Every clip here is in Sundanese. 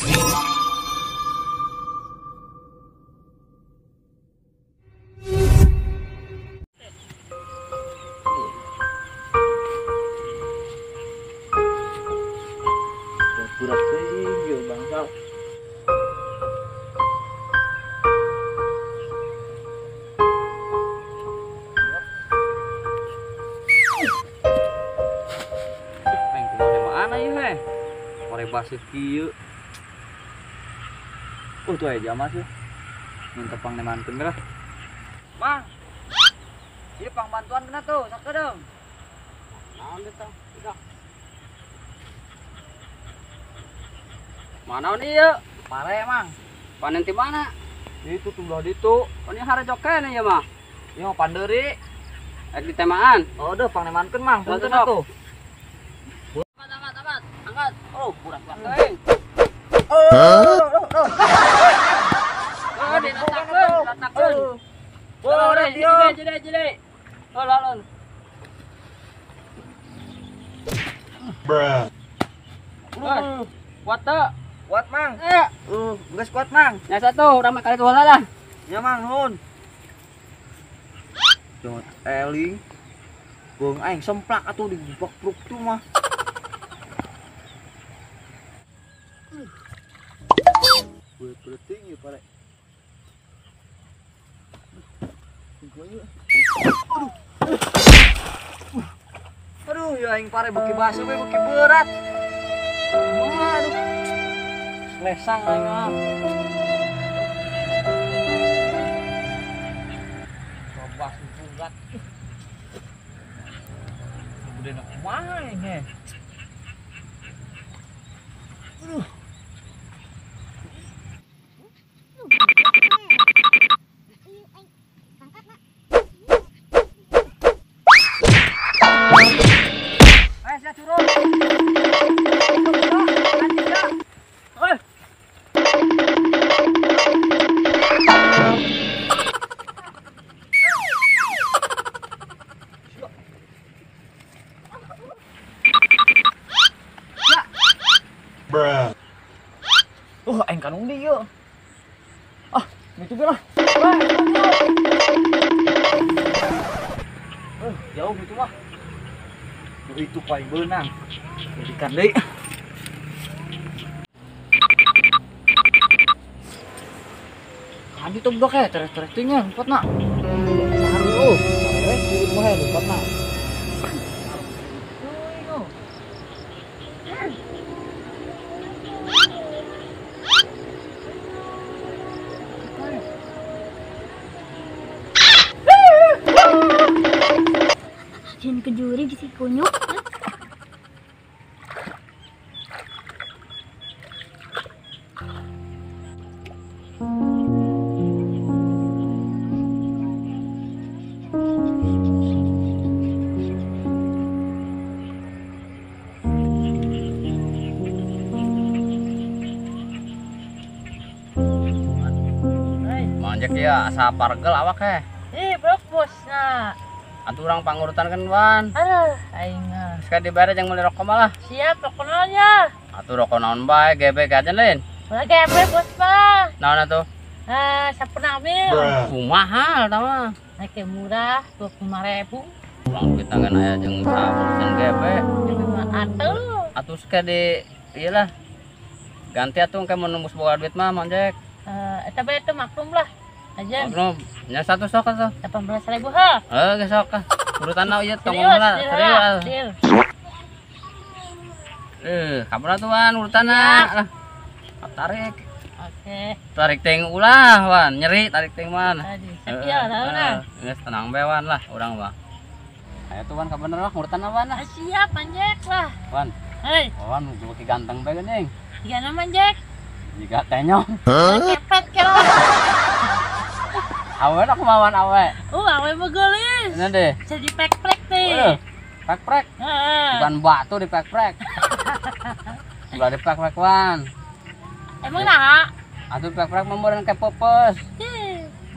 Berat teuing bangsa. Aing kumaha mana ieu heh? Pare baseuh kieu. Oh tuh aya jama sih. Minta pangnemankeun lah. Mang. Ieu pangbantuan kena tuh, sakedeung. Naon deui tah? Udah. Mana nih ya? Pare mang. Panen di mana? Itu tuh ditu. Oh ini harajo keneh ya mah. Ieu mah pandeuri. Ek ditemaan. Oh deuh pangnemankeun mang. Punten atuh. Angkat angkat angkat. Angkat. Oh, berat banget. Oh. Oh, diletakeun, diletakeun. Oh, jede jede jede. Oh, lalon. Bruh. Kuat teu? Kuat mang. Geus kuat mang. Nya satu, urang mah kali tuh lah. Nya mang nuhun. Jot eling. Beung aing semplak atuh di bak truk tuh mah. Berat tinggi pare. Aduh. Aduh, ya aing pare beuki baseuh we beuki berat. Aduh. Lesang aing mah. Robas berat. Udah kumaha aing heh. Aduh. Bruh. Oh, aing kanung di ieu. Ah, itu lah. Jauh itu mah. Itu paling beunang. Jadikan deui. Kan itu budak ya, terek-terek teuing lempatna. Aduh, terek curut mah lempatna. Jin kejuri si kunyuk. Manjek ya asa pargel awak heh. Ih, brok bosna. Atuh urang pangurutan kan wan. Aduh, aing. Sekali dibayar jeung meuli rokok malah. Siap, rokok naon ya? Atuh rokok naon bae, gebek aja lain. Ulah gebek bos mah. Naon atuh? Sampurna mil. Mahal tah mah. Ake murah, 25.000. Urang duit tangan aya jeung urusan gebek. Atuh. Atuh sekali di ieu lah. Ganti atuh engke mun nembus boga duit mah manjek. Eta bae teu maklum lah. Aja. Maklum. Nya satu sok atuh. 18.000 ha. Heuh geus sok ah. Urutan ieu tong lah, serius. Kabar atuh wan urutanna lah. Tarik. Oke. Tarik ting ulah wan, nyeri tarik ting man. Setia lah. Geus tenang bae wan lah urang mah. Ayo tuh wan kabener lah urutanna wan lah. Siap manjek lah. Wan. Hei. Wan beuki ganteng bae geuning. Jiga manjek. Jiga tenyong. Kepet kelo. Awe aku mawan awe. Awe mah geulis. Ini deh. Bisa dipek-prek teh. Pek-prek. Bukan batu dipek-prek. Ulah dipek-prek wan. Emang nah? Atuh pek-prek mah meureun ke peupeus.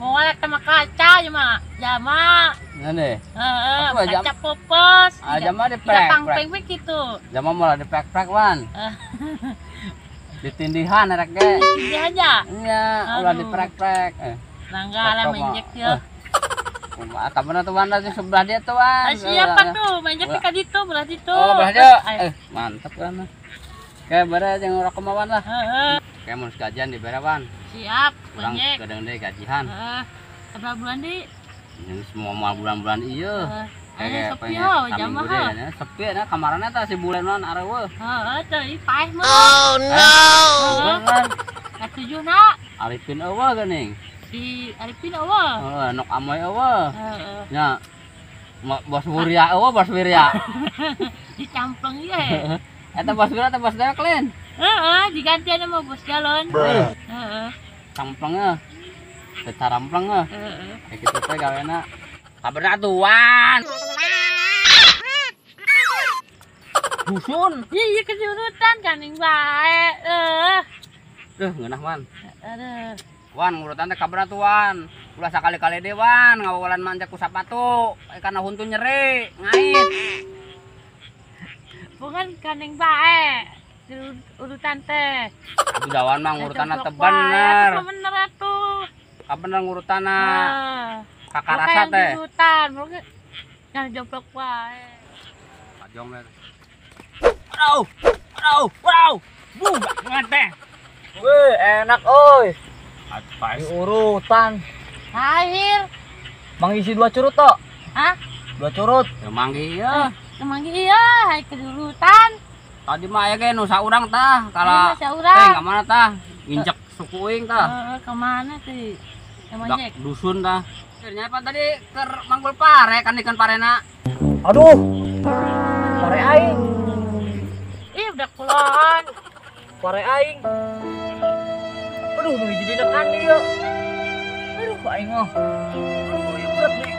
Moal eta mah kaca ieu mah. Jama. Ini deh. Heeh, kaca peupeus. Ah, jama dipek-prek. Pangpeng we kitu. Jama moal dipek-prek wan. Ditindihan rek ge. Ditindihan ya? Iya, ulah diprek-prek. Langgaran menjek ya. Kumaha kabarna tuh Wan di sebelah dia tuh Wan. Siapa tuh? Menjek ka ditu, belah ditu. Oh, belah dia. Mantap kan. Kayak bare jeung rokok mah Wan lah. Heeh. Kayak mun gajian dibere Wan. Siap, urang menjek. Kadang deui gajihan. Heeh. Sabaraha bulan di? Ini semua mal bulan-bulan ieu. Kayak sepi ho, jamaah. Sepi na kamarana tah si bulan wan areueuh. Heeh, teu paeh mah. Oh no. Katujuna. Arifin eueuh geuning. Si Arifin eueuh. Heeh, nok amoy eueuh. Heeh. Nya. Bos Wirya eueuh, bos Wirya. Dicampleng ieu. Eta bos Wirya teh bos dewek lain. Heeh, digantian sama bos galon. Heeh. Campleng eueuh. Teu carampleng eueuh. Heeh. Kayak kitu teh gawena. Kabarna atuh Wan. Dusun. Iya, kejurutan kaning bae. Duh, ngeunah Wan. Aduh. Wan ngurutan teh kabarna tuh Wan. Ulah sakali-kali deui Wan ngawawalan manjak ku sapatu, karena huntu nyeri, ngait. Bukan kaning bae. Urutan teh. Atuh dawan mah ngurutanna teh bener. Bener atuh. Kabener ngurutanna. Kakarasa teh. Urutan, kan joplok wae. Kajong teh. Aduh, aduh, aduh. Budak teh. Weh, enak oi. Di urutan. Akhir. Mangisi 2 curut tok. Hah? 2 curut. Ya manggi ieu. Manggi ieu, hai ke urutan. Tadi mah aya ge nu saurang tah, kala. Teh ka mana tah? Nginjek suku uing tah. Heeh, ka mana sih? Dak dusun tah. Akhirnya apa tadi keur manggul pare kan ikan parena. Aduh. Pare aing. Ih, udah kulon. Pare aing. Aduh, nu hiji dina kandi ieu. Aduh, aing mah. Aduh, ieu berat nih.